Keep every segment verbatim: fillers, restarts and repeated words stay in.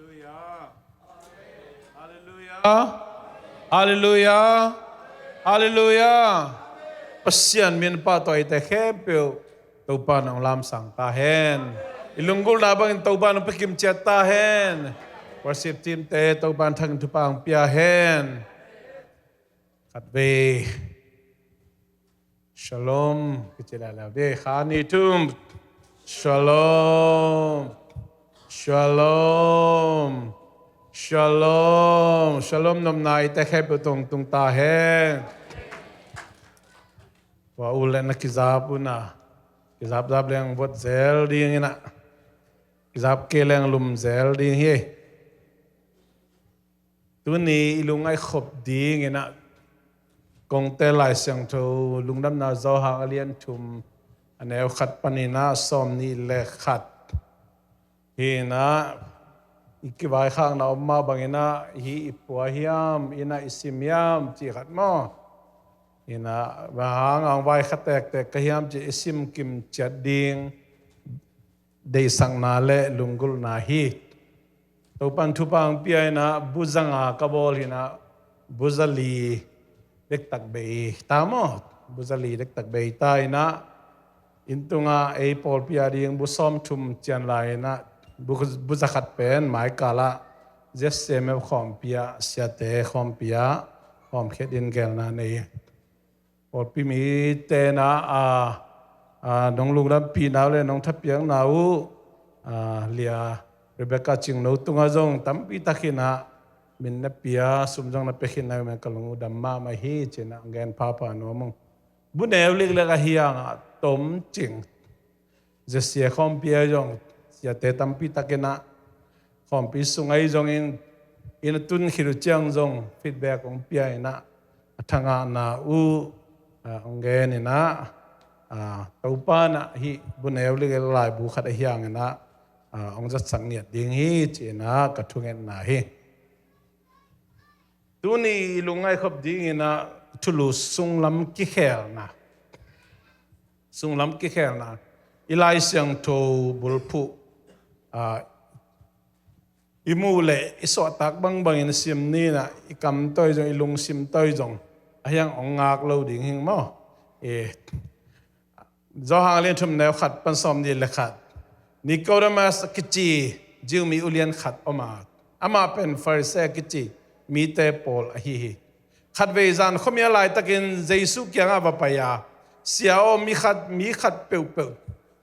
Halleluiah. Halleluiah. Halleluiah. Pasian min pahtawi te khempeuh Topa nong lamsang ta hen. I lunggulhna bangin Topa nong pia kimciat ta hen. Worship team te Topa thang thupha ang pia hen. Khatvei Shalom kici leuleu dih. Kha nih thum. Shalom. Shalom. Shalom. Shalom nopna i te khempeuh tung tung ta hen. Tua u le na kizap uh na. Kizap zap leng vot zel ding ina. Kizap kei leng lum zel ding hi. Tuni i lungngaih khop ding ina kong tel Lai Siangtho Lungdamna Johan a lian thum a neu khat panin a sawm nih le khat. Hi ina i kivaikhakna om mah bangin a hi i pua hiam, ina i sim hiam ci khat maw? Ina bang hang ang vai kha tektek ka hiam ci i sim kimciat ding deihsakna le lunggulhna hi. Topan thupha ang pia ina bu zanga ka bawl hi ina bu zali dektak bei ta maw? Bu zali dektak bei ta ina inn tunga ei pawlpi a ding bu sawm thum cian lai ina bu, bu za khat pen maikala Z C M F khawmpi ah siate khawmpi ah khawmkhiat in gelna nei. Pawlpi mite na a, a nong lungdampihna uh le nong thapiakna uh a lia Rebecca Cingno tunga zong tampi takin a min na pia sum zong na pia khin na uh men ka lung uh dam mahmah hi ci ina ang gen phapha nuam ung. Bu neu liklek a hiang a tom cing. Zesia khawmpi a zong siate tampi takin a khawmpi sung a i zongin inn a tun khit uh ciang zong feedback hong pia ina a thangahna uh a hong gen ina a Topa na hi bu neu liklek laibu khat a hiang ina a hong zatsak ngiat ding hi ci ina ka thungetna hi. Tuni i lungngaih khop ding ina thulu sunglam kikhelna. Sunglam kikhelna i Lai Siangtho bulphuh a i muh le i suahtak bangbangin sim ni ina i kam tawi zong i lungsim tawi zong a hiang hong ngak lo ding hing maw? I Johan a lian thum neu khat pan sawm nih le khat. Nicodemus a kici Jew mi ulian khat om a amah pen Pharisee a kici mite pawl ahi hi. Khatvei zan khuamial laitakin Jesu kiangah va pai a, Sia aw, mi khat, mi khat peuhpeuh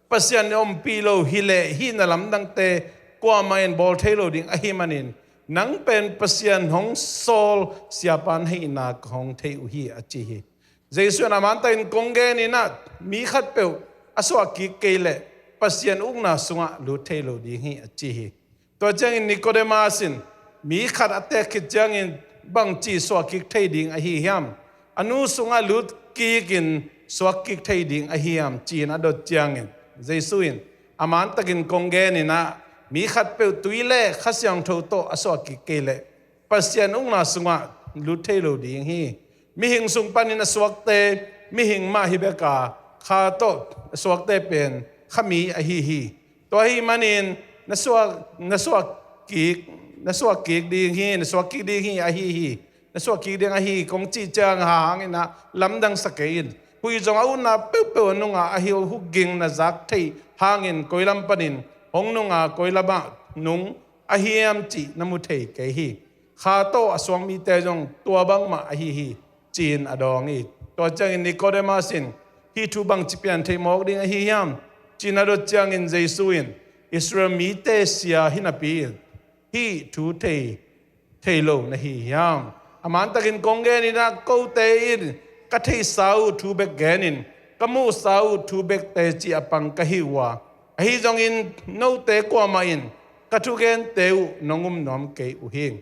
Pasian in ompih lo hi leh hih na lamdangte kuamah in bawl thei lo ding ahih manin nang pen Pasian hong sawl siapa na hihna ka hong thei uh hi a ci hi. Jesu in a mantakin kong gen ina mi khatpeuh a suah kik kei leh Pasian ukna sungah lut thei lo ding hi a ci hi. Tua ciangin Nicodemus in mi khat a tek khit ciangin bangci suah kik thei ding ahi hiam? A nu sungah lut kikin suak kik thei ding ahi hiam? Ci-in a dot ciangin Jesu in a mantakin kong gen ina mi khatpeuh tui le Kha Siangtho tawh a suah kik kei leh Pasian ukna sungah lut thei lo ding hi. Mihing sung panin a suakte mihing mah hi bek a, Kha tawh a suakte pen Kha mi ahi hi. Tua ahih manin na suak, na suak kik, na suak kik ding hi, na suak kik ding hi ahi hi. Na suak kik ding ahi kong cih ciang hang ina lamdang sa kei in. Huih zong a utna peuhpeuh a nungah ahi uh, huk ging na zak theih hangin koi lam panin hong nunga koi lamah nung ahi hiam cih na mu thei kei hi. Kha tawh a suak mite zong tua bangmah ahi hi, ci-in a dawng hi. Tua ciangin Nicodemus in hih thu bangci pian theih mawk ding ahi hiam? Ci-in a dot ciangin Jesu in Israel mite sia hi napi in hih thu thei, thei lo na hi hiam? A mantakin kong gen ina kote in ka theihsa uh thu bek genin ka muhsa uh thu bek teci a pang ka hi uh a, ahi zongin note kuamah in ka thugente uh nong um nuam kei uh hi.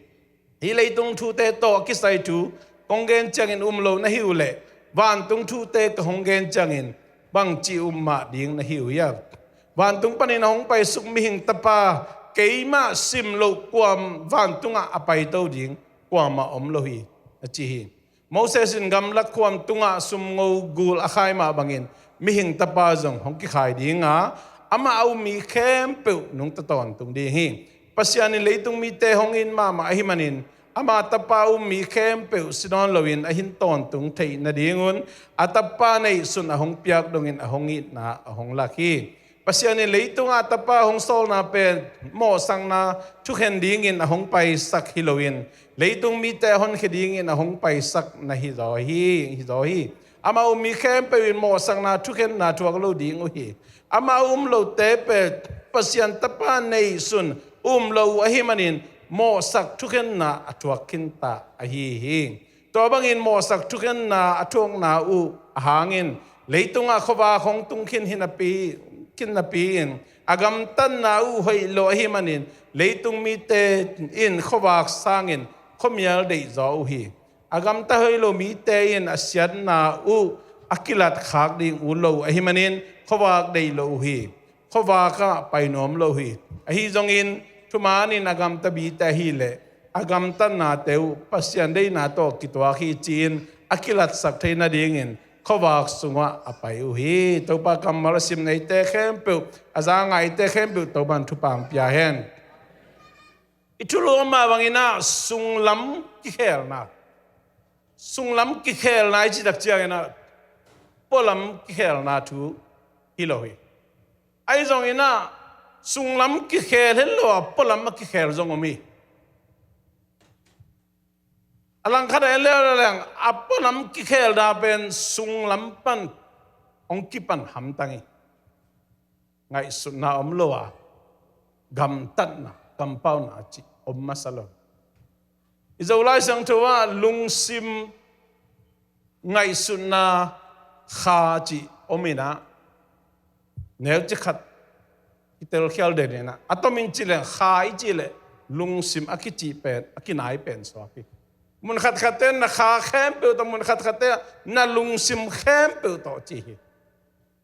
Hih leitung thute tawh a kisai thu kong gen ciangin um lo na hi uh leh vantung thute ka hong gen ciangin bangci um mah ding na hi uh hiam? Vantung panin a hong paisuk mihing Tapa keimah sim loh kuam vantungah a paito ding kuamah om lo hi, a ci hi. Moses in gamlak khuam tungah sumngo gul a khai mah bangin mihing Tapa zong hong kikhai dinga amah a um mi khempeuh nungta tawntung ding hi. Pasian in leitung mite hong it mahmah ahih manin, ama tapa um mi khempeuh si nawn loin a hin tawntung theih nadingun a tapa neihsun a hong piak dongin a hong itna a hong lak hi. Pasian in leitungah a tapa hong sawlna pen mawhsakna thukhen dingin a hong paisak hi loin, leitung mite a honkhia dingin a hong paisak na hi zaw hi, hi zaw hi. Amah um mi khempeuh in mawhsakna thukhenna thuak lo ding uh hi. Amah um lote pen Pasian tapa neihsun um lo uh ahih manin mawhsak thukhenna a thuak khinta ahi hi. Tua bangin mawhsak thukhenna a thuakna uh a hangin leitungah khuavak hong tung khin hi napi, khin napi-in a gamtatna uh hoih lo ahih manin leitung mite in khuavak sangin khuamial deihzaw uh hi. A gamta hoih lo mite in a siatna uh a kilatkhak ding uh lo ahih manin khuavak deih lo uh hi. Khuavakah pai nuam lo uh hi. Ahi zongin thumanin a gamta mite ahileh a gamtatnate uh Pasian deihna tawh kituak hi ci-in a kilatsak thei nadingin khuavak sungah a pai uh hi. Topa kammal a sim neite khempeuh, a za ngaite khempeuh Topa in thupha pia hen. I thulu mah bangin ah sunglam kikhelna, sunglam kikhelna i cih tak ciangin ah pualam kikhelna thu hi lo hi. Ahi zongin ah sunglam kikhel het lo a pualam a kikhel zong om hi. A langkhat ah en leuleu leng a pualam kikhelna pen sunglam pan hong kipan hamtang hi. Ngaihsutna om lo a, gamtatna, kampauna cih om masa lo. I Zolai Siangtho ah lungsim, ngaihsutna, kha cih om in ah, neucik khat i telkhial den in ah, a tomin cih leng kha i cih leh lungsim a kicih pen, a kinai pen suak hi. Mun khatkhat te na kha khempeuh tawh, mun khatkhat te na lungsim khempeuh tawh ci hi.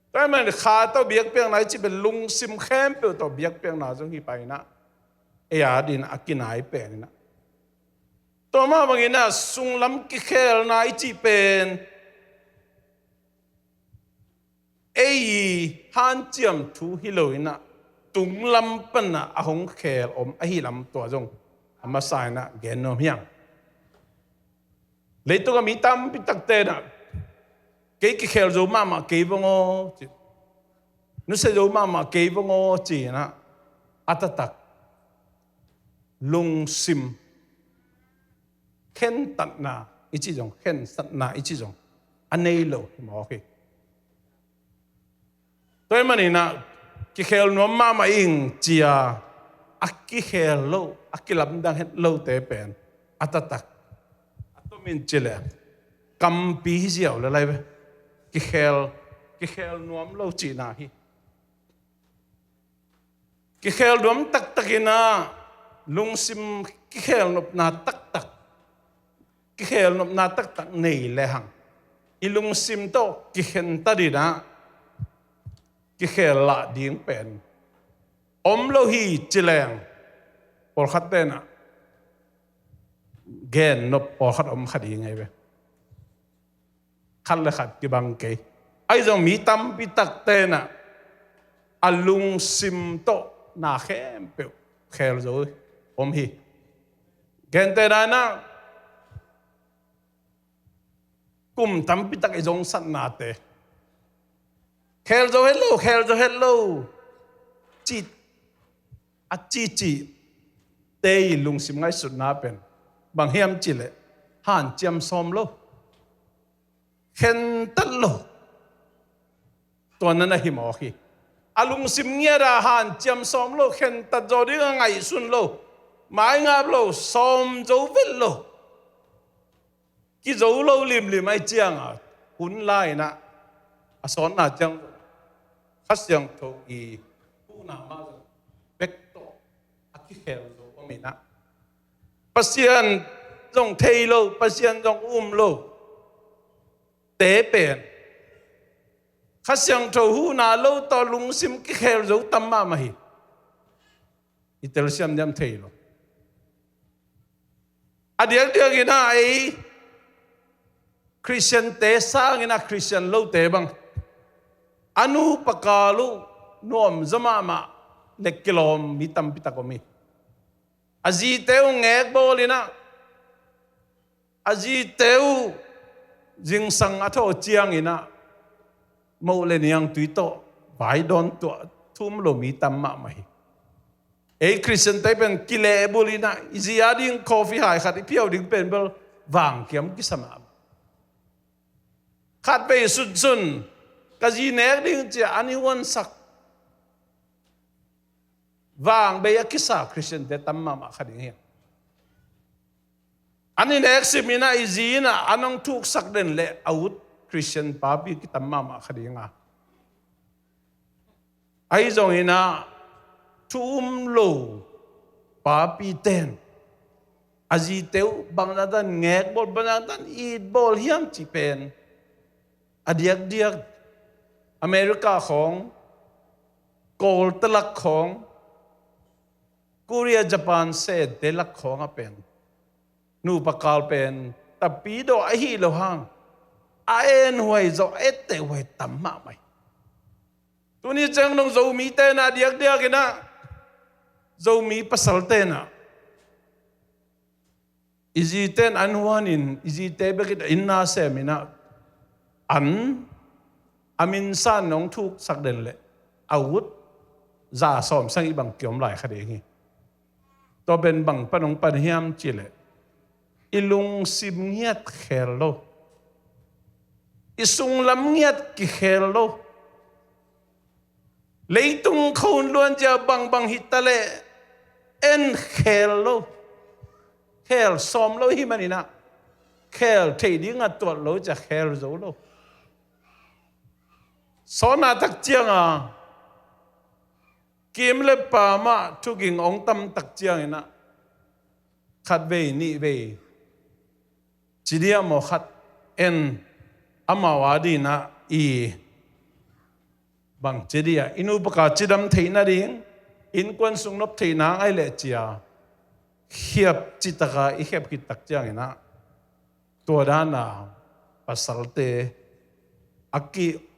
Tua ahih manin kha tawh biakpiakna i cih pen lungsim khempeuh tawh biakpiakna zong hi pah in ah, ei adingin a kinai pen in ah. Tua mah bangin ah sunglam kikhelna i cih pen ei hanciam thu hi lo in ah, tunglam pan ah a hong khel om ahi lam tua zong a masa in ah gen nuam hi hang. Leitung a mi tampi takte in ah kei kikhel zo mahmah kei vong aw ci, nusia zo mahmah kei vong aw ci in ah, a taktak lungsim khentatna i cih zong, khensatna i cih zong a nei lo hi mawk hi. Tua ahih manin ah kikhel nuam mahmah ing ci-a a kikhel lo, a kilamdang het lote pen a taktak, a tomin cih leh kampi hi ziau le lai ve. Kikhel, kikhel nuam lo cihna hi. Kikhel nuam taktak in ah lungsim kikhel nopna taktak, kikhel nopna taktak nei lehang i lungsim tawh kikhentat in ah kikhel lah ding pen om lo hi ci leng, pawlkhatte in ah gen nop pawlkhat om kha ding hi ve. Khat le khat kibang kei. Ahi zong mi tampi takte in ah a lungsim tawh na khempeuh khel zo om hi. Gentehna in ah kum tampi tak i zongsatnate, khel zo het lo, khel zo het lo cih, a cihcihte i lungsim ngaihsutna pen bang hiam cih leh hanciam sawm lo, khentat lo, tua na na hi mawk hi. A lungsim ngiat a hanciam sawm lo, khentat zaw ding a ngaihsun lo, maingap lo, sawm zo vet lo, kizo lo limlim ahih ciangin hun lai-in ah a sawtna ciang Kha Siangtho i huhna mah zong bek tawh a kikhel zo om in ah, Pasian zong thei lo, Pasian zong um lo te pen Kha Siangtho huhna lo tawh lungsim kikhel zo tam mahmah hi. I telsiam diam thei lo. A diakdiakin ah ei Khristiante sangin ah Khristian lote bang a nupa kal uh nuamzaw mahmah le kilawm mi tampi tak om hi. A zite uh ngekbawl in ah, a zite uh zingsang a thawh ciangin ah, moh le niangtui tawh vai dawn tuah, thu um lo mi tam mahmah hi. Ei Khristiante pen kilehbulh in ah, i zi a ding coffee hai khat i phiau ding pen bel vangkiam kisa mahmah. Khatvei sunsun ka zi nek ding ci-a an i huansak, vangbei a kisa Khristiante tam mahmah kha ding hi. An i nek sim in ah, i zi in ah an hong thuksak den leh a ut Khristian papi kitam mahmah kha ding a, ahi zongin ah thu um lo papite'n a zite uh bang nakpi-in ngekbawl, bang nakpi-in itbawl hiam cih pen a diakdiak America khawng, Kawlte lak khawng, Korea, Japan sente lak khawng ah pen nupa kal pen tapidaw ahi lo hang a enhuai zawh, a ettehhuai tam mahmah hi. Tuni ciang dong Zomite'n ah diakdiak in ah, Zomi pasalte'n ah, i zite'n an huanin, i zite bek in inn na sem in ah, an a minsan hong thuksak den leh a ut za sawm sagih bang kiom lai kha ding hi. Tua pen bang pan hong pan hiam cih leh, i lungsim ngiat khel lo, i sunglam ngiat kikhel lo. Leitung khawng luan ciang bangbang hi ta leh en khel lo, khel sawm lo hi manin ah, khel theih ding a tuat lo ciang khel zo lo. Sawtna tak ciang a, kim le pam ah thuging hong tam tak ciangin ah, khatvei nihvei ci dih a maw, khat en, amau a dingin ah i bang ci dih a, i nupa kal cidam theih nading, innkuan sung nop theih nang ahih leh ci-a khiap cih tak a i khiap khit tak ciangin ah, tua dan a pasalte a ki,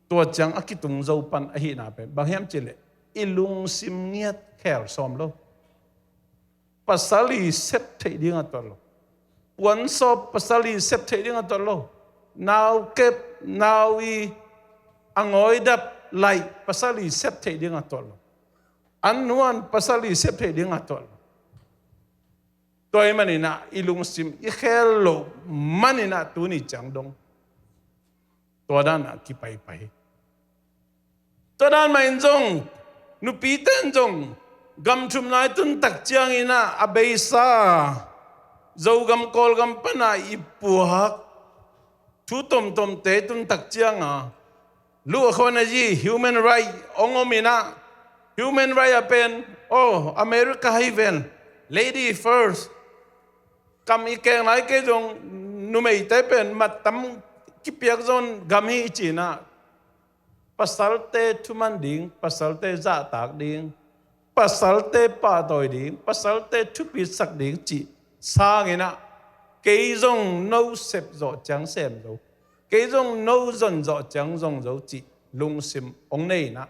tua ciang a kitung zo pan ahihna pen bang hiam cih leh, i lungsim ngiat khel sawm lo. Pasal i sep theih ding a tuat lo. Puansawp pasal i sep theih ding a tuat lo. Nau kep, nau i a ngawi dap laih pasal i sep theih ding a tuat lo. An huan pasal i sep theih ding a tuat lo. Tua ahih manin ah i lungsim i khel loh manin ah tuni ciang dong tua dan ah kipaipai. Tua dan mah in zong, nupite in zong gam thumna i tun tak ciangin ah, a beisa Zogam Kawlgam pan a i puak thu tomtomte i tun tak ciang a, lu a khawn a zi human right hong om in ah, human right a pen, oh, America hi ven, lady first. Kam i keng lai kei zong numeite pen mat tam kipiak zong gam hi i ci in ah, pasalte thuman ding, pasalte zahtak ding, pasalte pahtawi ding, pasalte thupitsak ding cih sangin ah, kei zong no sep zawh ciang sem zo, kei zong no zon zawh ciang zong zo cih lungsim hong nei in ah,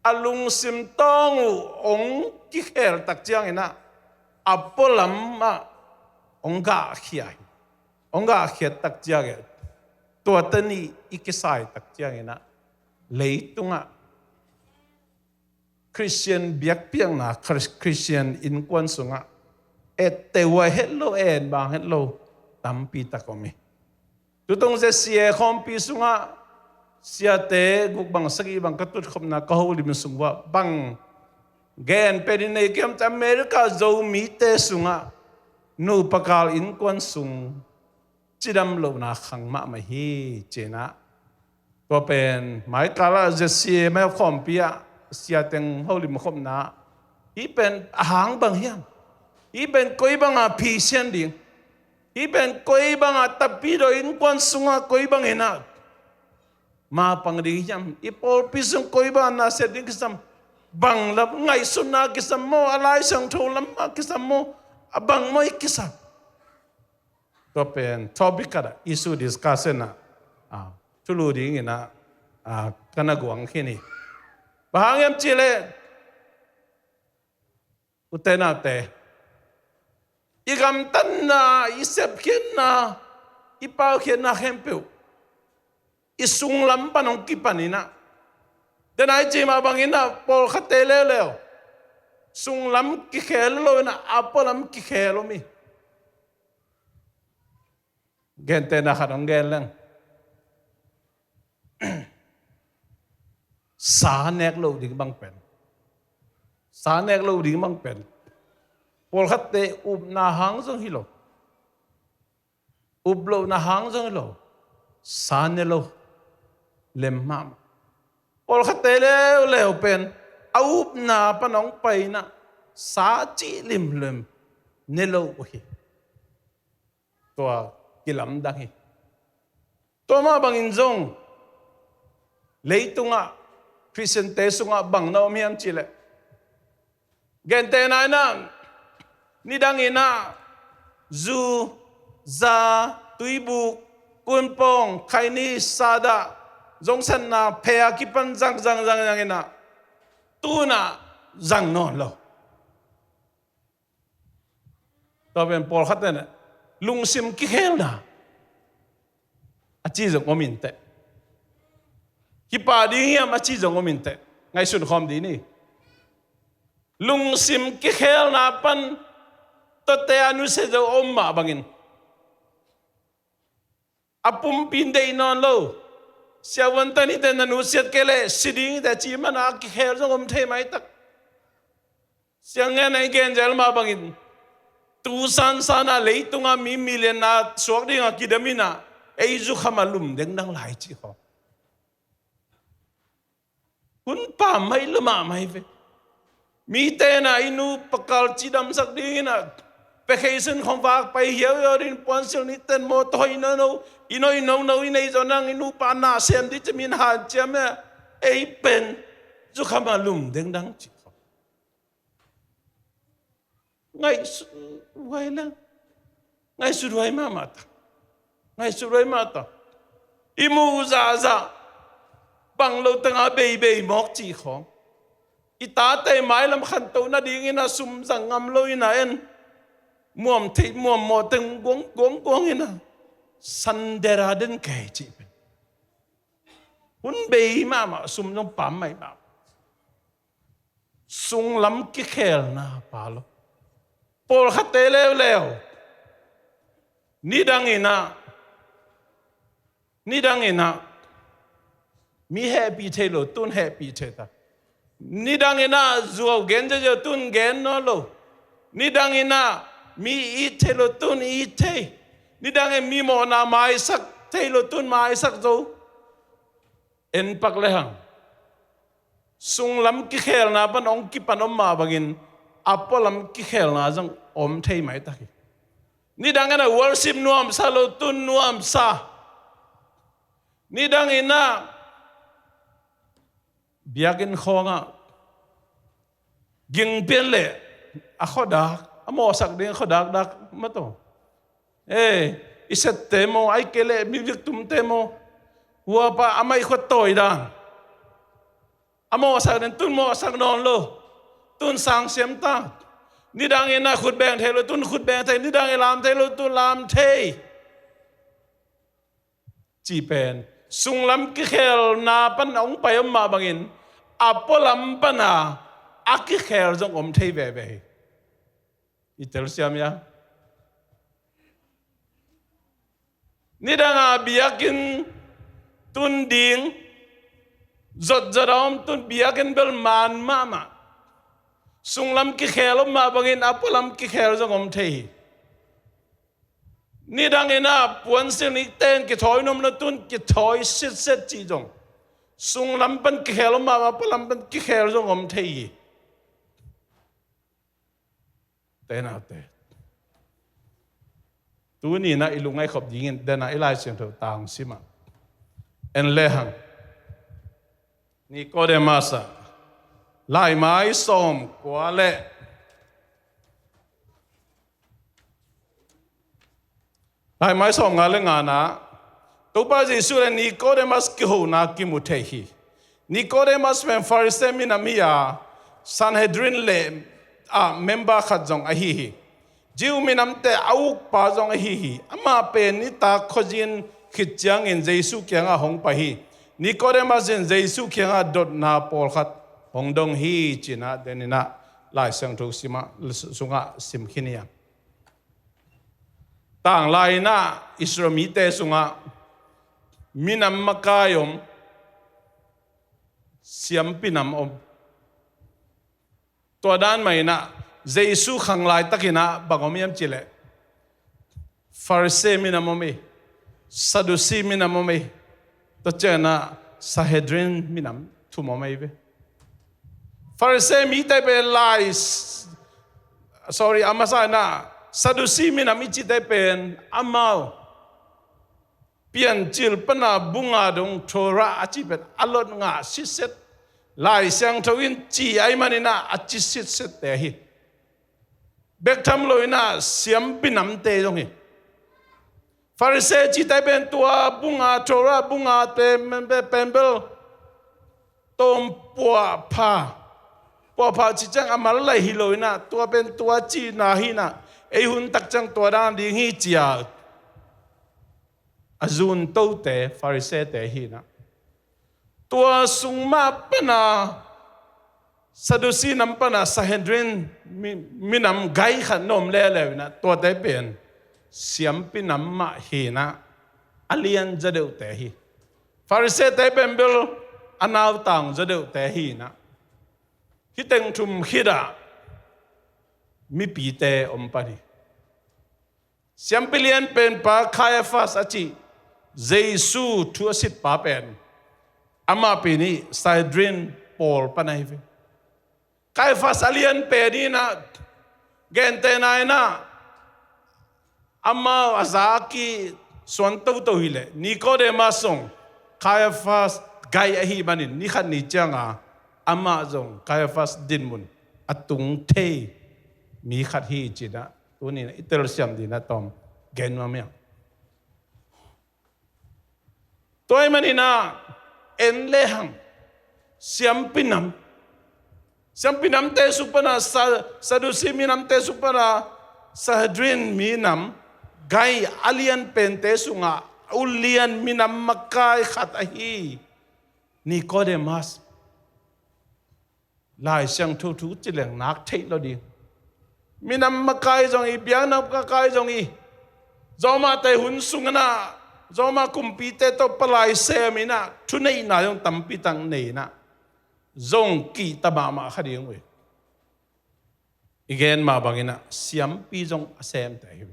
a lungsim tawng uh hong kikhel tak ciangin ah, a pualam ah hong gahkhia hi. Hong gahkhiat tak ciangin, tuate nih i kisai tak ciangin ah, leitungah Khristian biakpiakna, Khris-, Khristian innkuan sungah etteh huai het lo, en bang het lo tampi tak om hi. Tutung Z C A khawmpi sungah siate guk bang sagih bang ka tutkhopna, ka holim sung uah bang gen pen in nei kiam ta, America Zomite sungah nupa kal innkuan sung cidam lohna khang mahmah hi ci in ah. Tua pen mai kal ah Z C A mai khawmpi ah siateng holim khopna, hih pen a hang bang hiam? Hih pen koi banga phisian ding? Hih pen koi banga tapidaw innkuan sungah koi bangin ah mapang ding hiam? I pawlpi sung koi banga nasep ding kisam? Bang lam ngaihsutna kisam maw? A Lai Siangtho lam ah kisam maw? A bang maw i kisam? Tua pen topic khat ah, issue discussion ah, ah, thulu dingin ah, ah, ka na guang khin hi. Bang hang hiam cih leh, ute naute, i gamtatna, i sepkhiatna, i paukhiatna khempeuh i sunglam pan hong kipan in ah, den a i cih mah bangin ah pawlkhatte leuleu sunglam kikhel lo in ah, a pualam kikhel om hi. Gentehna khat hong gen leng, sa nek loh ding bang pen, sa nek loh ding bang pen pawlkhatte upna hang zong hi lo, up lohna hang zong hi lo, sa ne lo lem mahmah. Pawlkhatte leuleu pen a upna pan hong pai in ah sa cih limlim ne lo uh hi. Tua kilamdang hi. Tua mah bangin zong leitungah Khristiante sungah bang na om hiam cih leh, gentehna in ah, nidang in ah zu, za, tuibuk, kunpawng, khaini, sadah, zongsatna, phei a kipan zang zang zang zang in ah, tu-in ah zang nawn lo. Tua pen pawlkhat in ah lungsim kikhelna a ci zong om in teh, hi pah ding hiam a ci zong om in teh, ngaihsun khawm dih ni. Lungsim kikhelna pan tuate a nusia zo om mah bangin, a pumpi in deih nawn lo. Siavuan tani te na nusiat kei leh si ding hi teh ci man a kikhel zong om thei maitak. Sianggen a i gen zel mah bangin, tu sansan a leitungah mi million na suak dingah kidam in ah, ei zukham a lum dengdang lai cih khawng hun pam mai lo mahmah hi ve. Mite in ah i nu pakal cidamsak ding in ah, vacation khawng vak pai hiauhiau ding, puansilh ni ten mawtaw i nono, i noi nono i neih zawh nang, i nupa na sem ding ci-in hanciam e, ei pen zukham a lum dengdang cih khawng. Ngaihsut huai leng. Ngaihsut huai mahmah ta. Ngaihsut huai mah ta. I muh zahzah, bang lo tengah beibei mawk cih khawng. I tate mailam khantoh nadingin a sum zang ngam lo in a en, muam theih muam mawh teng guang guang guang in a, sandera den kei cih pen hun bei mahmah, sum zong pam mai mahmah. Sunglam kikhelna pha lo. Pawlkhatte leuleu nidang in ah, nidang in ah mi hehpih thei lo, tu-in hehpih thei ta. Nidang in ah zuau gen ziauziau, tu-in gen nawn lo. Nidang in ah mi it thei lo, tu-in it thei. Nidang in mi mawhna maisak thei lo, tu-in maisak zo. En pak lehang, sunglam kikhelna pan hong kipan om mah bangin, a pualam kikhelna zong om thei maitak hi. Nidang in ah worship nuamsa lo, tu-in nuamsa. Nidang in ah biakinn khawngah ging pian leh a khuadak, a mawhsak ding a khuadak dak mataw. Ei, i sette maw, ahih kei leh mi viktumte maw, huapa a maihkhuat tawi dan a mawhsak ding, tu-in mawhsak nawn lo, tu-in sang siam ta. Nidang in ah khut beng thei lo, tu-in khut beng thei. Nidang in lam thei lo, tu-in lam thei. Cih pen sunglam kikhelna pan a hong pai om mah bangin, a pualam pana a kikhel zong om thei veve hi. I telsiam hia? Nidang a biakinn tun ding zotzot a om, tu-in biakinn bel man mahmah. Sunglam kikhel om mah bangin a pualam kikhel zong om thei hi. Nidang in ah puansilh ni ten kithawi nuam lo, tu-in kithawi sitset cih zong, sunglam pan kikhel om mah bangin a pualam pan kikhel zong om thei hi. Te naute, tuni in ah i lungngaih khop dingin den a i Lai Siangtho tang simah en lehang, Nikodemas ah, Laimai sawmkua le, Laimai sawmnga le ngana, Topa Jesuh le Nikodemas kihona kimu thei hi. Nikodemas pen Pharisee minam hi a, Sanhedrin le ah member khat zong ahi hi. Jew minamte a ukpa zong ahi hi. Amah pen nitak khuazin khit ciangin Jesu kiangah hong pai hi. Nikodemus in Jesu kiangah dotna pawlkhat hong dong hi, ci-in ah, den in ah, Lai Siangtho simah, sungah sim khin hi a. Tanglai in ah Israel mite sungah minam makai om, siampi nam om. Tua dan mah in ah Jesu khang laitakin ah bang om hiam cih leh, Pharisee minam om hi, Sadducee minam om hi, tua ciangin ah Sanhedrin minam thum om ahi ve. Pharisee mite pen lai, sorry, a masa in ah Sadducee minam i cihte pen amau Piancil pana bu nga dong Torah a cih pen a lot ngah sitset, Lai Siangtho in ci ahih manin ah a ci sitsette ahi. Bek tham lo in ah siampi namte zong hi. Pharisee cihte pen tua bu nga, Torah bu nga pen, pen, pen bel tawm puahpha, puahpha cih ciang a mal lai hi lo in ah, tua pen tua cihna hi in ah, ei hun tak ciang tua dan ding hi ci-a a zuntote Pharisee-te hi in ah. Tua sung mah pana Sadducee nam pana Sanhedrin mi, minam gai khat na om leuleu in ah, tuate pen siampi nam mah hi in ah, a lian zaw deuhte hi. Pharisee-te pen bel a nautang zaw deuhte hi in ah, hih teng thum khit ah mipite om pan hi. Siampi lianpenpa Caiaphas a cih Jesu thu a sitpa pen, amah pen hih Sanhedrin pawl pan ahi ve. Caiaphas a lianpen in ah, gentehna in ah, amau a za a kisuan toto hi leh, Nikodemus zong Caiaphas gai ahih manin ni khat ni ciang a amah zong Caiaphas dinmun a tung thei mi khat hi ci-in ah, tuni-in ah i telsiam ding in ah tawm gen nuam hi hang. Tua ahih manin ah en lehang, siampi nam, siampi namte sung pana Sa, Sadducee minamte sung pana Sanhedrin minam gai a lianpente sungah a ulian minam makai khat ahi Nikodemus. Lai Siangtho thu ci leng nak theih lo ding. Minam makai zong hi, biakna makai zong hi. Zawmahte hun sung in ah, Zawmah kumpite tawh palai sem in ah, thuneihna zong tampi tak nei in ah, zong kihta mahmah kha ding uh hi. I gen mah bangin ah siampi zong a semte hi.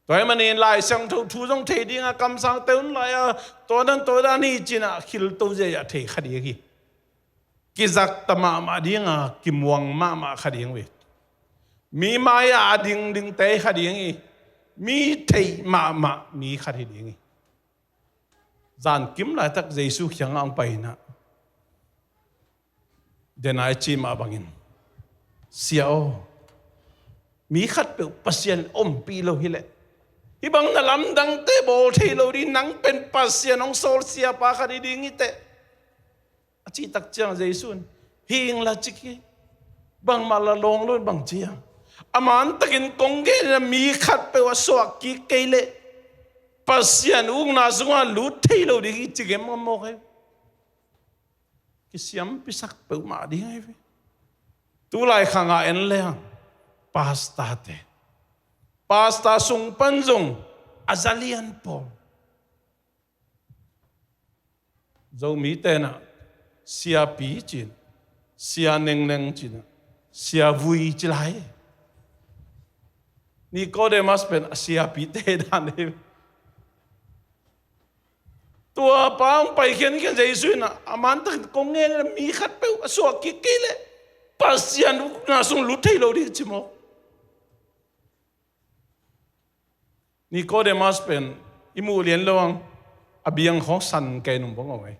Tua ahih manin Lai Siangtho thu zong thei ding a, kamsangte hun lai-a tua dan tua dan hi ci-in ah khilto ziahziah thei kha ding hi. Kizakta mahmah ding a, kimuang mahmah kha ding uh hi. Mi mai-ah a dingdingte kha ding hi. Mi theih mahmah mi khat hi ding hi. Zankim laitak Jesu kiangah hong pai in ah, den a i cih mah bangin, "Sia aw, mi khatpeuh Pasian ompih lo hi leh, hih bang na lamdangte bawl thei lo ding, nang pen Pasian hong sawl siapa khat hi ding hi teh," a cih tak ciang Jesu in, "Hi ing la," ci hi. Bangmah la lawng lo in bang ci hiam? "A man takin kong gen in ah, mi khatpeuh a suah kik kei leh Pasian ukna sungah lut thei lo ding hi," ci gemgam mawk hi. Kisiampisak peuhmah ding ahi ve. Tulai khang a en leng, pastor-te, pastor sung pan zong a zalian pawl. Zomite in ah siapi ci-in, sia nengneng ci-in ah, sia vui ci lai. Nikodemus pen a siapite dan hi. Tua pa hong pai khiankhian Jesu in ah, "A man takin kong gen in ah, mi khatpeuh a suah kik kei leh Pasian ukna sung lut thei lo ding," ci mawk. Nikodemus pen i muh lian lo hang, a biang khawng san kei nung bang aw ngai.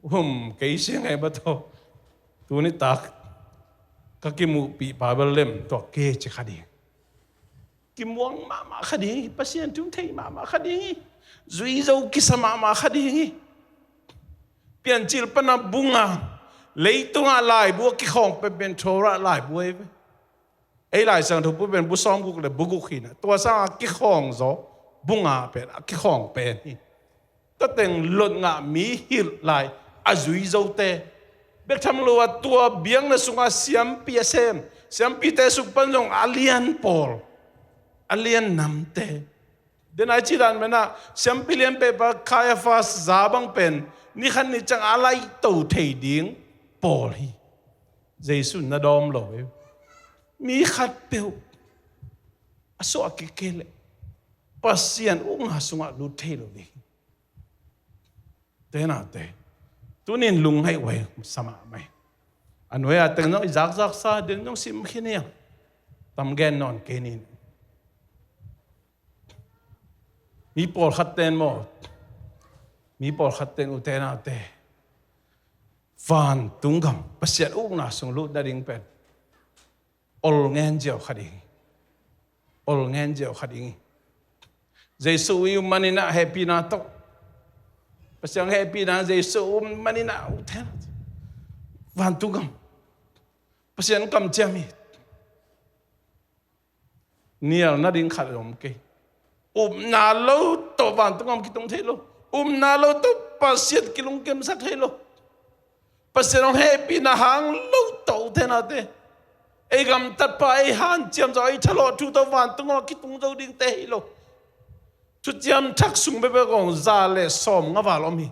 Um, kei sia ngai ba tawh. Tuni tak ka kimuhpih Bible lem tua kei ci kha ding. Kimuang mahmah kha ding hi, Pasian thu thei mahmah kha ding hi. Zui zo kisa mahmah kha ding hi. Piancil pana bu nga, leitungah laibu a kikhawng penpen Torah laibu ahi ve. Ei Lai Siangtho bu pen bu sawmguk le bu guk hi na. Tua sangah a kikhawng zaw bu nga pen a kikhawng pen hi. Tua teng lot ngah mi hilh lai a zui zote. Bek tham lo a tua biakna sungah siampi a sem, siampite suk pan zong a lian pawl, a lian namte. Denai cidan menah siampi lian pehpa Caiaphas za bang pen ni khat ni ciang a laihto thei ding pawl hi. Jesu na dawm lo hi. Mi khat peuh a suah kik kei leh Pasian ukna sungah lut thei lo ding hi. Te naute, tunin lungngaih uai sa mahmah hi. A nuai a teng zong i zakzaksa den zong sim khin hi a, tam gen nawn kei nin. Mi pawlkhat ten maw, mi pawlkhat ten ute naute, vantung gam Pasian ukna sung lut nading pen ol ngen ziau kha ding hi. Ol ngen ziau kha ding hi. Jesu i um maninah hehpihna tawh, Pasian hehpihna Jesu um maninah ute naute, vantung gam Pasian kamciam hi. Nial nading khat om kei. Upna lo tawh vantung gam kitung thei lo. Upna lo tawh Pasian kilungkimsak thei lo. Pasian hong hehpihna hang lo tawh ute naute, ei gamtatpa ei hanciam zaw, ei thalawh thu tawh vantung gam kitung zo dingte hi lo. Thuciam Thak sung bekbek kong za le sawm nga val om hi.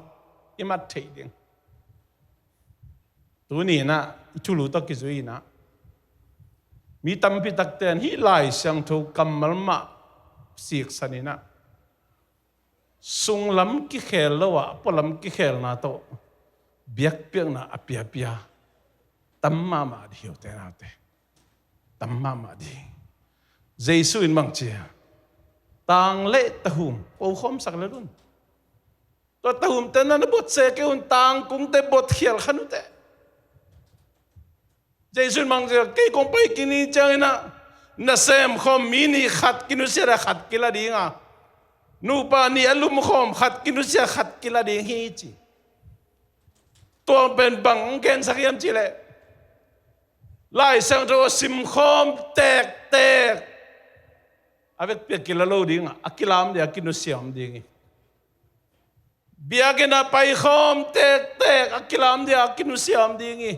I mat theih ding. Tuni inah i thulu tawh kizui inah mi tampi takte in hih Lai Siangtho kammal mah siksan inah sunglam kikhel lo ah pualam kikhelna tawh biakpiakna a piapia tam mahmah ding hi ute naute. Tam mahmah ding. Jesu in bang ci a, tang le tahum pokhawmsak le lun. Tua tahumte na na bot se kei un, tangkungte bot khial khan ute. Jesu in bang ci a, kei kong pai kik ni cianginah na semkhawm mi nih khat kinusia le khat kila dinga, nupa nih a lumkhawm khat kinusia khat kila ding hi ci. Tua pen bang hong gensak hiam cihleh Lai Siangtho a simkhawm tektek a vekpi a kila lo dinga, a kilam ding a kinusia om ding hi. Biakinn a paikhawm tektek a kilam ding a kinusia om ding hi.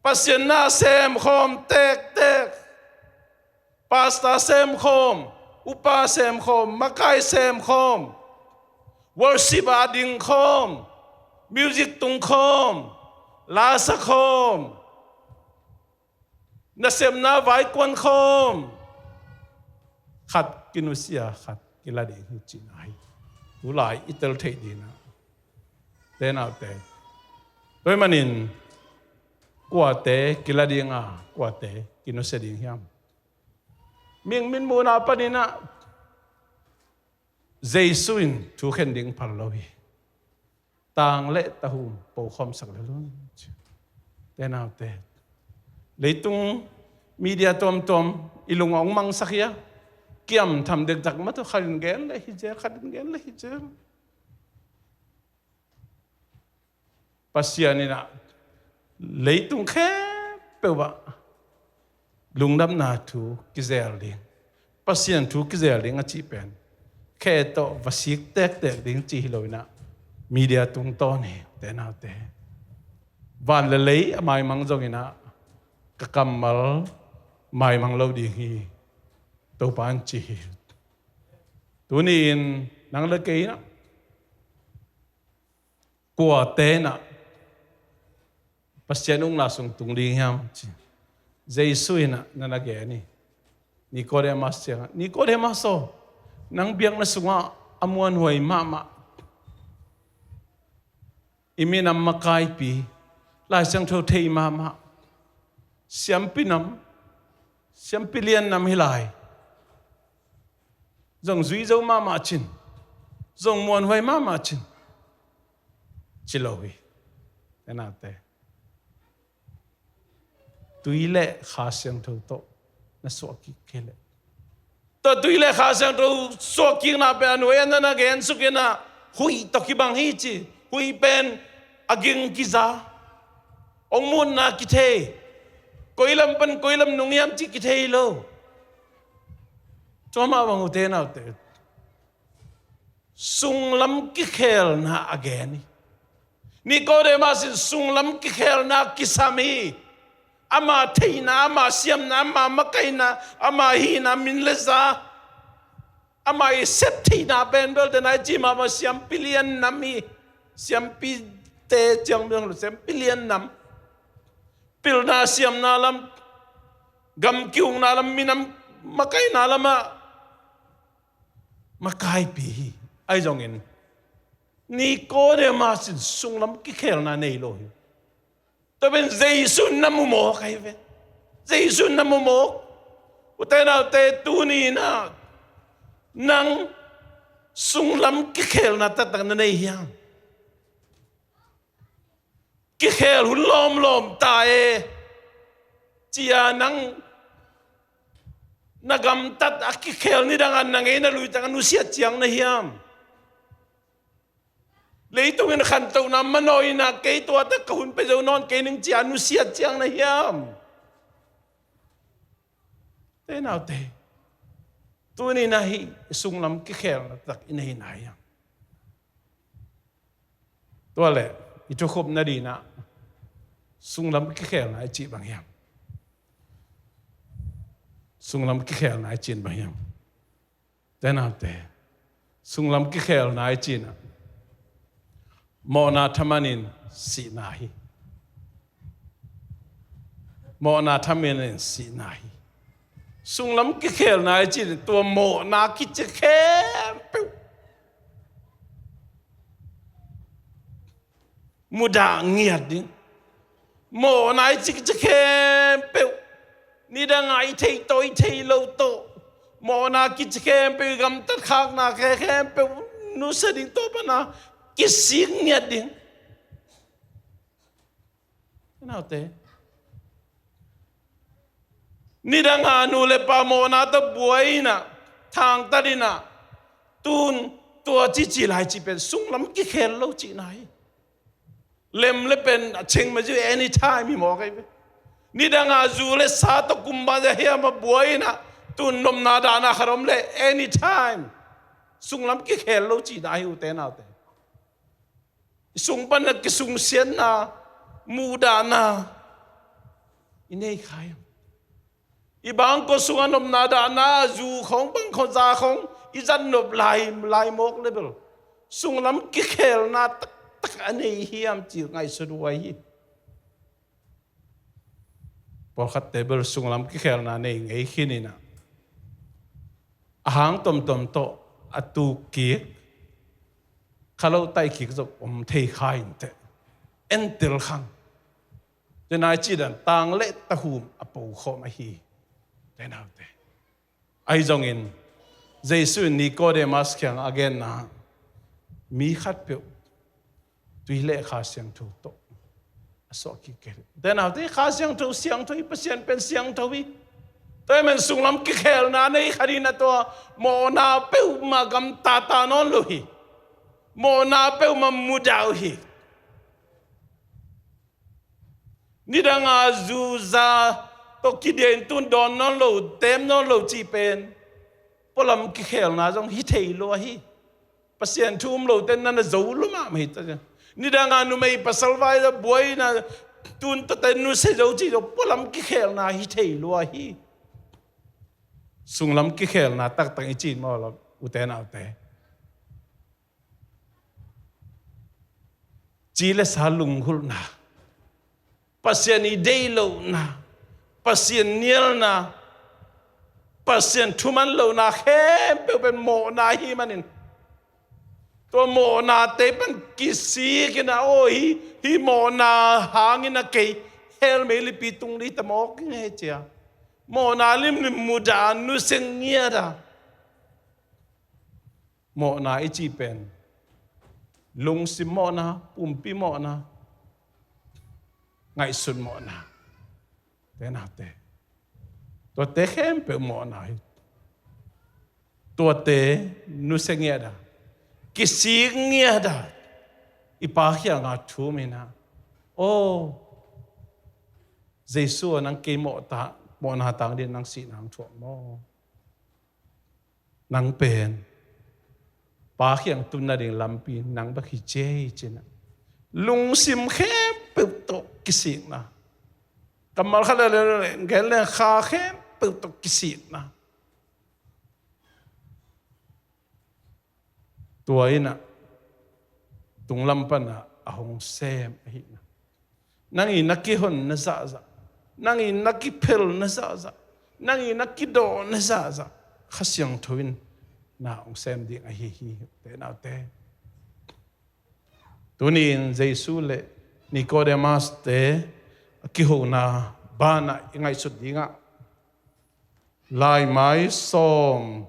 Pasian na semkhawm tektek, pastor semkhawm, upa semkhawm, makai semkhawm, worship a dingkhawm, music tungkhawm, lasakhawm, nasepna vaikuan khawm, khat kinusia khat kila ding hi cihna hi. Tulai i tel theih dingah te naute, tua ahih manin kuate kila dinga kuate kinusia ding hiam? Mihing mitmuhna paninah Jesu in thu khen ding phal lo hi. Tang le tahum pokhawmsak le lun. Te naute, leitung media tuamtuam i lung a hong mangsak hi a, kiam tham dektak mah tawh khat in gen le hi zel, khat in gen le hi zel. Pasian inah leitung khempeuh ah lungdamna thu kizel ding, Pasian thu kizel ding a cih pen khe tawh va sik tektek ding cih hi lo inah media tungtawn hi te naute. Van le lei a maimang zong inah ka kammal maimang lo ding hi, Topa in ci hi. Tuni-in nang le kei inah kuate inah Pasian ukna sung tung ding hiam ci. Jesu inah na na gen hi. Nikodemas ciangah, Nikodemas aw, nang biakna sungah a muanhuai mahmah, i minam makaipi, Lai Siangtho thei mahmah, siampi nam, siampi lian nam hi lai, zong zui zo mahmah cin, zong muanhuai mahmah cin, ci lo hi. Te naute, tui le Kha Siangtho tawh na suah kik kei leh, tua tui le Kha Siangtho suah kikna pen a nuai a na na gen suk inah huih tawh kibang hi ci. Huih pen a ging kiza, hong mutna kithei, Koi lam pan koi lam nung hiam cih kithei lo. Tua mah bang ute naute, sunglam kikhelna a gen hi. Nikodemus in sunglam kikhelna kisam hi. Ama theihna, ama siamna, ama makaihna, ama hihna, min le za, ama i sep theihna pen belte nai ci mahmah, siampi lian nam hi. Siampite ciang bang lo, siampi lian nam. Pilna siamna lam, gam kiukna lam, minam makaihna lamah makaipi hi. Ahi zongin Nikodemus in sunglam kikhelna nei lo hi. Tua pen Jesu na mu mawk ahi ve. Jesu na mu mawk. Ute naute, tuni-in ah nang sunglam kikhelna taktak na nei hiam? Kikhel hun lawmlawm ta e, ci-a nang na gamtat a kikhel nidang a na ngei na lui teng a nusiat ciang na hiam? Leitung in khantohna manawhna, kei tua tak ka hun pia zo nawn kei ning ci-a nusiat ciang na hiam? Ute naute, tuni-in ah hih sunglam kikhelna tak i neihna hiam? Tua leh i thukhupna dingin ah sunglam kikhelna i cih bang hiam? Sunglam kikhelna i cih bang hiam? Ute naute, sunglam kikhelna i cih in ah mawhna thaman in sihna hi. Mawhna thaman in sihna hi. Sunglam kikhelna i cih in tua mawhna kici khempeuh mudah ngiat ding. Mawhna i cih kici khempeuh, nidang a i theih tawh i theih loh tawh, mawhna kici khempeuh, i gamtat khakna khe khempeuh nusia ding, tua pan a kisik ngiat ding. Naute, nidang a nu le pa mawhna tawh buai in ah, thangtat in ah, tun tua cici lai cih pen sunglam kikhel lo cihna hi. Lem le pen a cheng ma ziu anytime hi mawk ahi ve. Nidang a zu le sa tawh kum bangzah hiam a buai in ah, tun nopna dahna khat om leh anytime sunglam kikhel lo cihna hi, ute naute. I sung pan a kisungsiatna, muhdahna i nei kha hiam? I bangkua sungah nopna dahna, zu khawng, bang khawng, za khawng i zat nop lai, lai mawk le bel sunglam kikhelna taktak a nei hiam cih ngaihsut huai hi. Pawlkhatte bel sunglam kikhelna nei ngei khin in ah, a hang tomtom tawh a tuk kik, kha lo taih kik zong om thei kha inteh. Entel khang. Tua nai cih dan tang le tahum a pokhawm ahi. Ute naute, ahi zongin Jesu in Nikodemus kiangah a genna, mi khatpeuh tui le Kha Siangtho tawh a suah kik kei. Ute naute, Kha Siangtho siangtho hi, Pasian pen siangtho hi. Tua ahih manin sunglam kikhelna nei kha ding in ah tua mawhna peuhmah gamta ta nawn lo hi. Mawhna peuhmah mudah uh hi. Nidang a zu za tawh kidiah in tun dawn nawn lo, tem nawn lo cih pen pualam kikhelna zong hi thei lua hi. Pasian thu um lote na na zo lua mahmah hi ta. Nidang a numei pasal vai a buai in ah tun tuate nusia zo cih zong pualam kikhelna hi thei lua hi. Sunglam kikhelna taktak i cih maw, ute naute? Ci le sa lunghulhna, Pasian i deih lohna, Pasian nialna, Pasian thuman lohna khempeuh pen mawhna ahih manin, tua mawhnate pan kisik in ah, aw, hih, hih mawhna hangin ah kei hell meilipi tung ding hi ta mawk ing e, ci-a mawhna limlim mudah, nusia ngiat a, mawhna i cih pen lungsim mawhna, pumpi mawhna, ngaihsut mawhna, ute naute, tuate khempeuh mawhna hi. Tuate nusia ngiat a, kisik ngiat a, i Pa kiangah thum in ah, aw, Jesu aw, nang kei mawh ta, mawhna tang dingin nang sihna hong thuak maw? Nang pen Pa kiang tun nading lampi nang bek hi ci hi, ci-in ah, lungsim khempeuh tawh kisikna, kammal khat le le le gen le kha khempeuh tawh kisikna. Tua in ah tunglam pan ah a hong sem ahihna. Nang i na kihonna zahzah, nang i na kiphelna zahzah, nang i na kidawhna zahzah Kha Siangtho in na hong sem ding ahi hi, ute naute. Tuni-in Jesu le Nicodemus-te a kihona banah i ngaihsut dingah, Laimai sawm,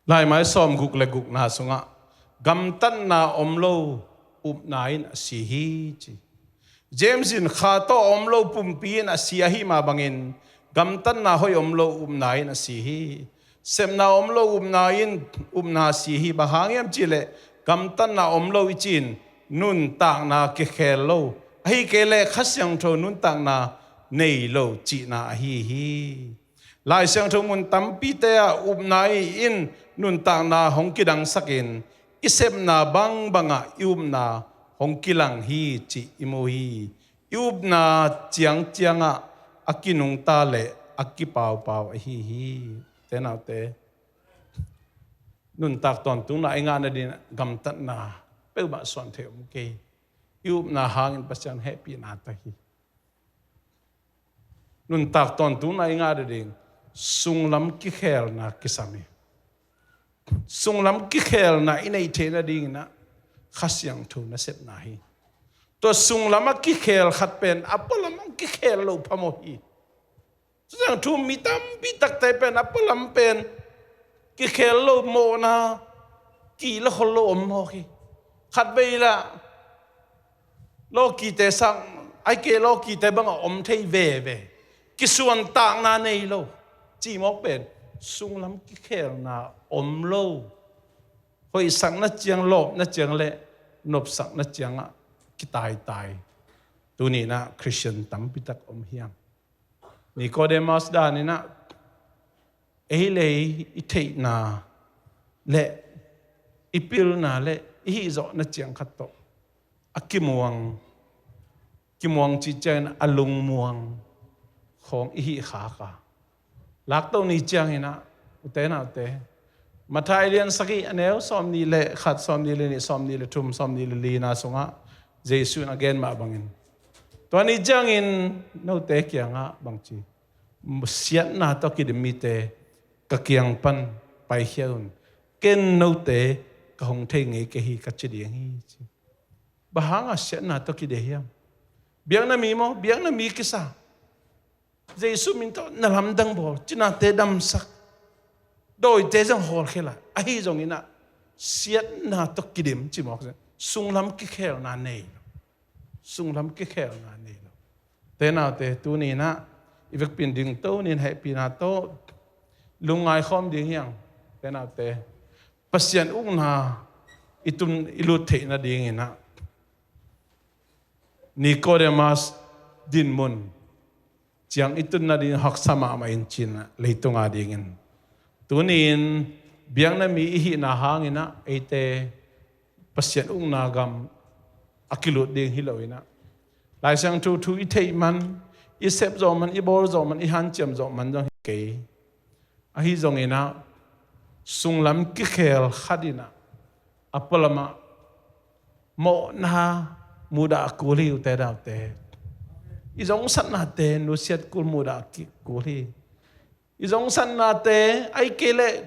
Laimai sawm guk le gukna sungah, gamtatna om lo upna in a si hi, ci. James in, kha tawh a om lo pumpi in a si ahi mah bangin, gamtatna hoih om lo upna in a si hi. Sepna om lo upna in upna a si hi. Bang hang hiam cihleh, gamtatna om lo i cih in nuntakna kikhel lo, ahih kei leh Kha Siangtho nuntakna nei lo cihna ahi hi. Lai Siangtho mun tampite ah upna in nuntakna hong kidangsakin, i sepna bangbangah i upna hong kilang hi cih i mu hi. I upna ciangciangah a kinungta le a kipaupau ahi hi. Ute naute, nuntak tawntungna i ngah nading gamtatna peuhmah suan thei om kei. I upna hangin Pasian hehpihna tawh hi. Nuntak tawntungna i ngah nading sunglam kikhelna kisam hi. Sunglam kikhelna i neih theih nadingin ah Kha Siangtho nasepna hi. Tua sunglam a kikhel khat pen a pualam a kikhel lo phamawh hi. Tua ciang thu mi tampi takte pen a pualam pen kikhel lo, mawhna kila khol lo om mawk hi. Khatvei lah lawkite sang, ahih kei leh lawkite bangah om thei veve, kisuantakna nei lo cih mawk pen sunglam kikhelna om lo. Hoihsakna ciang, lawpna ciang le nopsakna ciangah kitaitai tuni-in ah Khristian tampi tak om hiam? Nicodemus danin ah, ei le ei i theihna le i pilna le i hihzawhna ciang khat tawh a kimuang, kimuang cih ciangin a lungmuang khawng i hih khak a, lakto ni ciangin ah, ute naute, Matthai lian sagih, a neu sawmnih le khat, sawmnih le nih, sawmnih le thum, sawmnih le lina sungah Jesu in a gen mah bangin, tua ni ciangin note kiangah bangci, siatna tawh kidim mite ka kiang pan paikhia un, ken note ka hong thei ngei kei hi, ka ci ding hi, ci. Bang hanga siatna tawh kidim hiam? Biakna mi maw, biakna mi kisa, Jesu min tawh na lamdang bawl, cinate damsak, dawite zong hawlkhia lai. Ahi zongin ah siatna tawh kidim cih mawk, sunglam kikhelna nei lo. Sunglam kikhelna nei lo. Ute naute, tuni-in ah i vekpi in dingto ni-in hehpihna tawh lungngai khawm ding hi hang. Ute naute, Pasian ukna i tun, i lut theih nadingin ah Nicodemus dinmun ciang i tun nading haksa mahmah in, ci-in ah leitung adingin tuni-in biakna mi i hihna hangin ah eite Pasian ukna gam a kilut ding hi lo-in ah, Lai Siangtho thu i theih man, i sep zawh man, i bawl zawh man, i hanciam zawh man zong hi kei. Ahi zongin ah sunglam kikhel khat in ah a pualam ah mawhna mudah kul hi, ute naute. I zongsatnate nusiat kul, mudah kik kul hi. I zongsatnate, ahih kei leh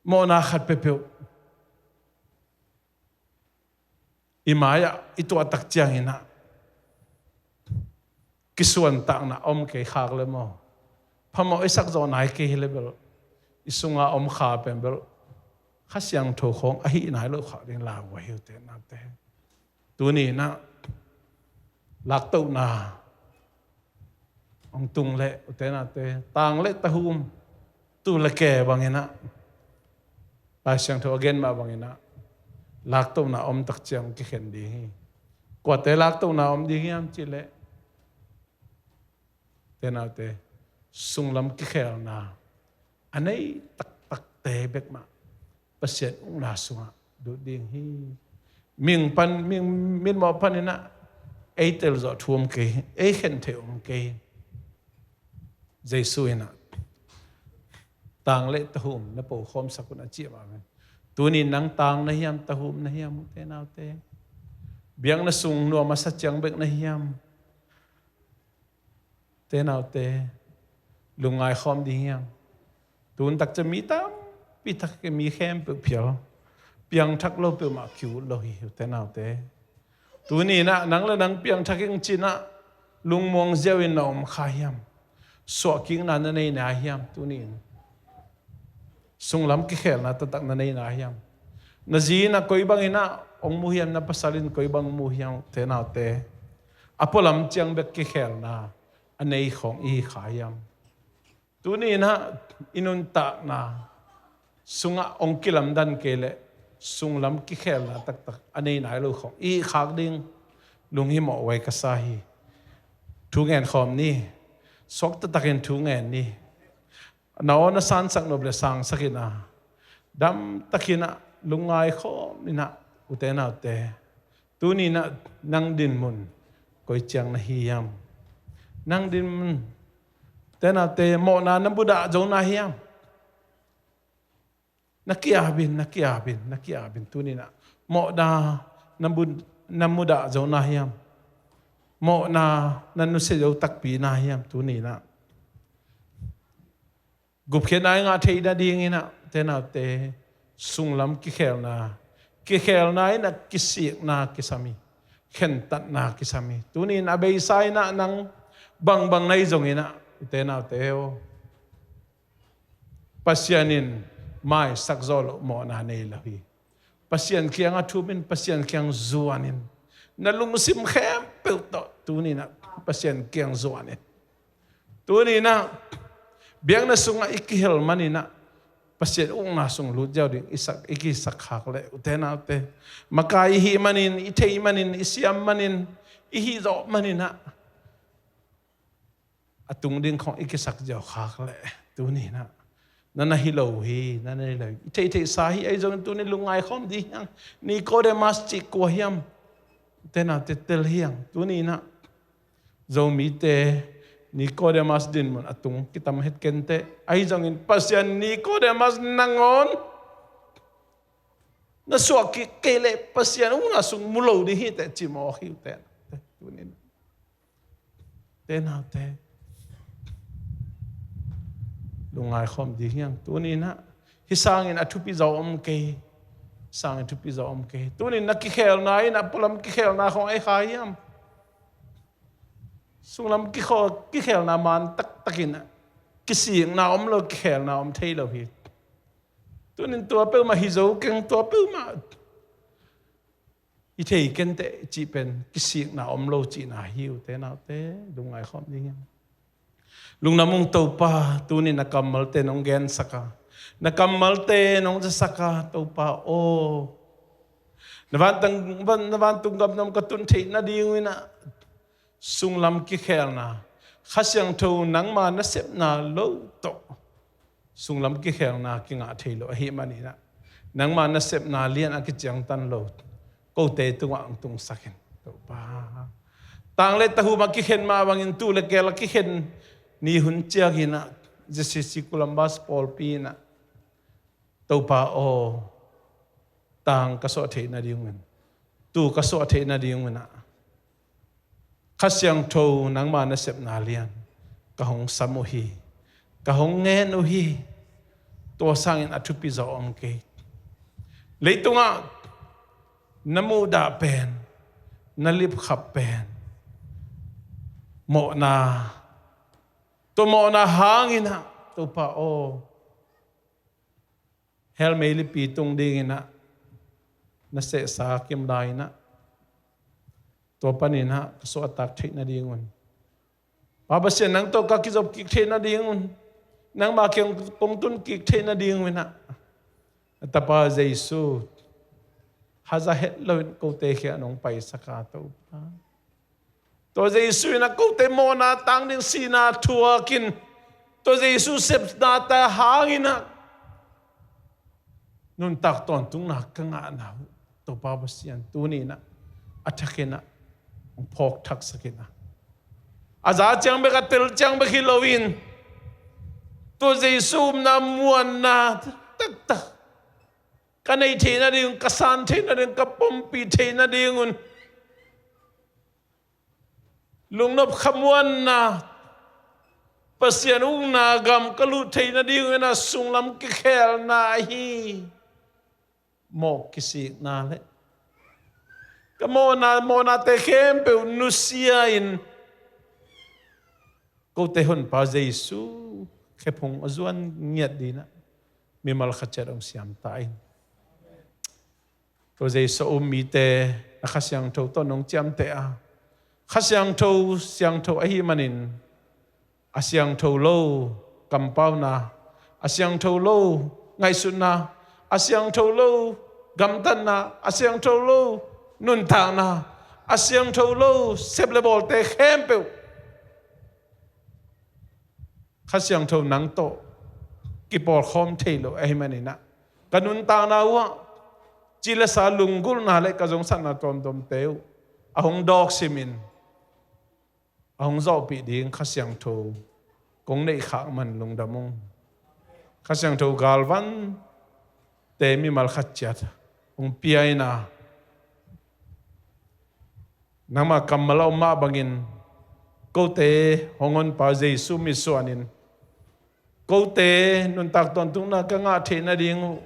mawhna khat peuhpeuh i mai-ah i tuah tak ciangin ah kisuantakna om kei khak le maw, phamawh i sak zawh nai kei hi le bel, i sunga om kha pen bel Kha Siangtho khawng a hih nai loh khak ding lauhuai hi, ute naute. Tuni-in ah laktohna hong tung leh, ute naute, tang le tahum, tul le ke bangin ah, Lai Siangtho a gen mah bangin ah, laktohna om tak ciang kikhen ding hi. Kuate laktohna om ding hiam cih leh, ute naute, sunglam kikhelna a nei taktakte bek mah Pasian ukna sungah lut ding hi. Min pan, min, min mawh panin ah ei tel zawh thu om kei, ei khen theih om kei. Jesu in ah, tang le tahum na pokhawmsak un, a ci mah bangin, tuni nang tang na hiam, tahum na hiam, ute naute? Biakna sung nuam a sa ciang bek na hiam? Ute naute, lungngai khawm ding hiam? Tun tak ciang mi tampi tak, mi khempeuh phial, piangthak lo peuhmah ki-ut lo hi, ute naute. Tuni in ah nang le nang piangthak ing ci-in ah lungmuang ziau in na om kha hiam? Suahkikna na nei na hiam tuni in? Sunglam kikhelna taktak na nei na hiam? Na zi in ah koi bangin ah hong mu hiam, na pasal in koi bang mu hiam, ute naute? A pualam ciang bek kikhelna a nei khawng i hi kha hiam? Tuni in ah i nuntakna sungah hong kilamdan kei leh sunglam kikhelna taktak a nei nai lo khawng i hi khak ding lunghimawh huai ka sa hi. Thu ngen khawm ni. Suak taktakin thu ngen ni. Na aw na sansak nop leh sangsak in ah, dam takin ah lungngai khawm in ah, ute naute, tuni in ah nang dinmun koi ciang na hi hiam? Nang dinmun, ute naute, mawhna na mudah zo na hiam? Na ki-ap in, na ki-ap in, na ki-ap in, tuni in ah mawhna na mu-, na mudah zo na hiam? Mawhna na nusia zo takpi na hiam tuni in ah? Gupkhiatna i ngah theih nadingin ah, ute naute, sunglam kikhelna, kikhelna in ah kisikna kisam hi, khentatna kisam hi. Tuni in a beisa in ah nang bangbang na hih zongin ah, ute naute aw, Pasian in maisak zawh loh mawhna nei lo hi. Pasian kiangah thum in, Pasian kiang zuan in. Na lungsim khempeuh tawh tuni in ah Pasian kiang zuan in. Tuni in ah biakna sungah i kihel manin ah Pasian ukna sung lut ziau ding i sak, i kisak khak leh, ute naute, makai i hih manin, i thei manin, i siam manin, i hih zawh manin ah a tung ding khawng i kisak ziau khak leh, tuni in ah na na hi lo hi, na na hi lo hi. I theihtheihsa hi, ahi zongin tuni lungngai khawm ding hi hang. Nikodemus cih kua hiam? Ute naute, tel hi hang. Tuni in ah Zomite Nikodemus dinmun a tung kitam het kei inteh. Ahi zongin Pasian, Nikodemus nangawn na suah kik kei leh Pasian ukna sung mu lo ding hi teh, ci mawk hi, ute naute. Tuni in ah, ute naute, lungngai khawm ding hi hang. Tuni in ah hih sangin a thupi zaw om kei. Hih sangin thupi zaw om kei. Tuni in na kikhelna in ah pualam kikhelna khawng a hi kha hiam? Sunglam kikhaw-, kikhelna man taktakin ah kisikna om lo, kikhelna om thei lo hi. Tuni in tua peuhmah hi zo keng, tua peuhmah hi thei kei inteh cih pen kisikna om lo cihna hi, ute naute, lungngai khawm ding hi hang. Lungdam ung Topa, tuni in na kammalte nong gensak a, na kammalte nong zasak a, Topa aw, na vantung, van, na vantung gam nuam ka tun theih nading un ah sunglam kikhelna, Kha Siangtho nangma nasepna lo tawh sunglam kikhelna kingah thei lo ahih manin ah, nangma nasepna lian a kiciangtan lo kote tungah hong tungsak in, Topa. Tang le tahum a kikhen mah bangin tul le keel a kikhen ni hun ciangin ah, J C C Columbus pawlpi in ah, Topa aw, tang ka suah theih nading un, tul ka suah theih nading un ah, Kha Siangtho nangma nasepna lian ka hong sam uh hi, ka hong ngen uh hi. Tua sangin a thupi zaw om kei. Leitungah na muhdah pen, na lipkhap pen mawhna, tua mawhna hangin ah, Topa aw, hell meilipi tung dingin ah na sehsa kim lai-in ah, tua panin ah ka suahtak theih nading un, Pa Pasian, nang tawh ka kizop kik theih nadingun, nangma kiang kong tun kik theih nadingun ah, na Tapa Jesu haza het loin kote kiangah nong paisak a, Topa. Tua Jesu in ah kote mawhna tang ding sihna thuakin, tua Jesu sepna ta hangin ah nuntak tawntungna ka ngahna uh, Topa Pasian, tuni in ah a thakin ah hong phawk thaksak in ah, a za ciang bek, a tel ciang bek hi loin, tua Jesu upna muanna taktak ka neih theih nading, ka san theih nading, ka pompih theih nadingun, lungnop khamuanna, Pasian ukna gam ka luh theih nadingun ah sunglam kikhelna ahi mawh kisikna le ka mawhna, mawhnate khempeuh nusia-in, kote Honpa Jesu khephung a zuan ngiat dingin ah mimal khat ciat hong siam ta in. Tua Jesu a um mite na Kha Siangtho tawh nong ciamteh a, Kha Siangtho siangtho ahih manin, a siangtho lo kampauna, a siangtho lo ngaihsutna, a siangtho lo gamtatna, a siangtho lo nuntakna, a siangtho lo sep le bawlte khempeuh Kha Siangtho nang tawh kipawlkhawm thei lo ahih manin ah, ka nuntakna uh ah ci le sa lunggulhna le ka zongsakna tuamtuamte uh a hong dawk simin, a hong zawhpih ding Kha Siangtho kong neih khak man lungdam ung. Kha Siangtho galvante mimal khat ciat hong pia in ah, nangma kammal a om mah bangin, kote hong Honpa Jesu mitsuanin, kote nuntak tawntungna ka ngah theih nading uh,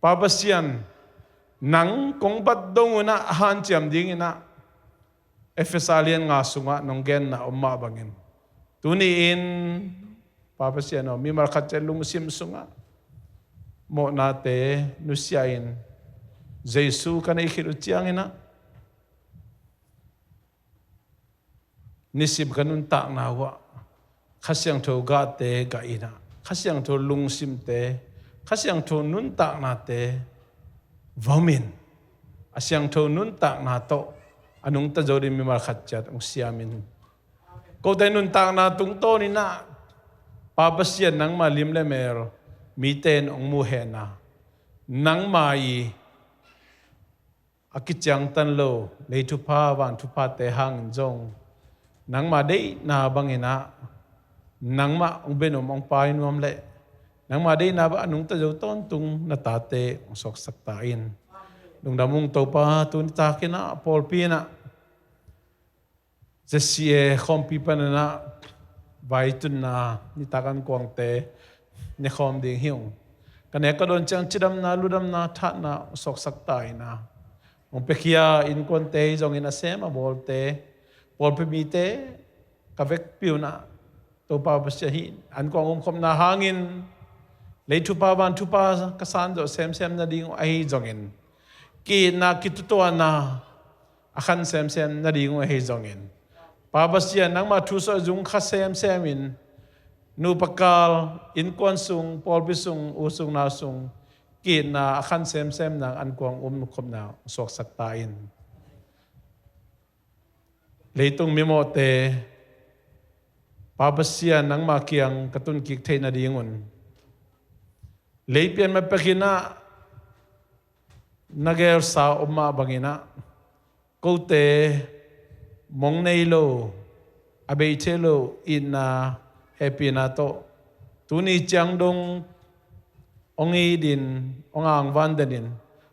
Pa Pasian, nang kong bat dong un ah a hanciam dingin ah, Efesa lian nga sungah nong genna om mah bangin, tuni-in Pa Pasian aw, mimal khat ciat lungsim sungah mawhnate nusia-in, Jesu ka neih khit uh ciangin ah, nisim ka nuntakna uh ah Kha Siangtho gahte gah in ah, Kha Siangtho lungsimte, Kha Siangtho nuntaknate vomin, a siangtho nuntakna tawh a nungta zo ding mimal khat ciat hong siamin, kote nuntakna tungtawnin ah, Pa Pasian, nangma lim le mel mite in hong muh hen a, nangma i a kiciangtan lo lei thupha, van thuphate hangin zong, nangma deihna bangin ah, nangmah hong benuam, hong pai nuam le nangma deihna bang a nungta zo tawntung na tate hong suaksak ta in. Lungdam ung Topa, tuni takin ah pawlpi in ah Z C A khawmpi panin ah vaitunna nitak ankuangte ne khawm ding hi ung. Ka nek ka dawn ciang cidamna, ludamna, thatna hong suaksak ta in ah, hong piakhia innkuante hi zongin, a sem a bawlte, pawlpi mite, ka vekpi un ah, Topa Pasian, hih ankuang umkhopna hangin lei thupha, van thupha ka san zawh semsem nading uh ahi zongin, ki-itna, kitutuahna a khan semsem nading uh ahi zongin, Pa Pasian, nangma thu sawh zung kha semsemin, nupa kal, innkuan sung, pawlpi sung, u sung nau sung, ki-itna a khan semsem nang ankuang umkhopna suaksak ta in. Leitung mimawhte, Pa Pasian, nangma kiang ka tunkik theih nadingun, lei pian mah pekin ah na gelsa om mah bangin ah, kote mong nei lo, a bei thei lo itna, hehpihna tawh tuni ciang dong hong it in, hong angvan den in,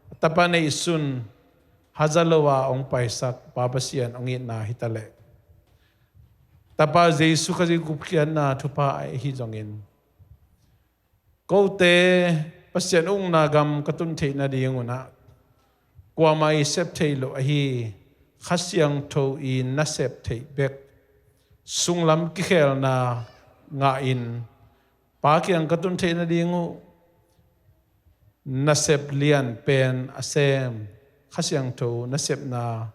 a tapa neihsun haza lo a hong paisak Pa Pasian hong itna hi ta leh, Tapa Jesu Khazih gupkhiatna thupha ahi zongin, kote Pasian ukna gam ka tun theih nadingun ah, kuamah i sep theih loh ahi Kha Siangtho i nasep theih bek, sunglam kikhelna ngahin, Pa kiang ka tun theih nading uh nasep lian pen a sem Kha Siangtho nasepna,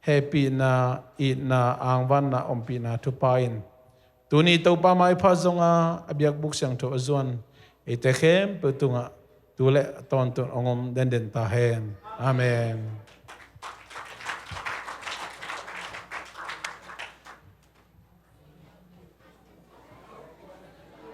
hehpihna, itna, angvanna, ompihna thupha in, Tuni Topa maipha zonga a biakbuk siangtho a zuan eite khempeuh tungah tu le a tawntung hong om denden ta hen. Amen.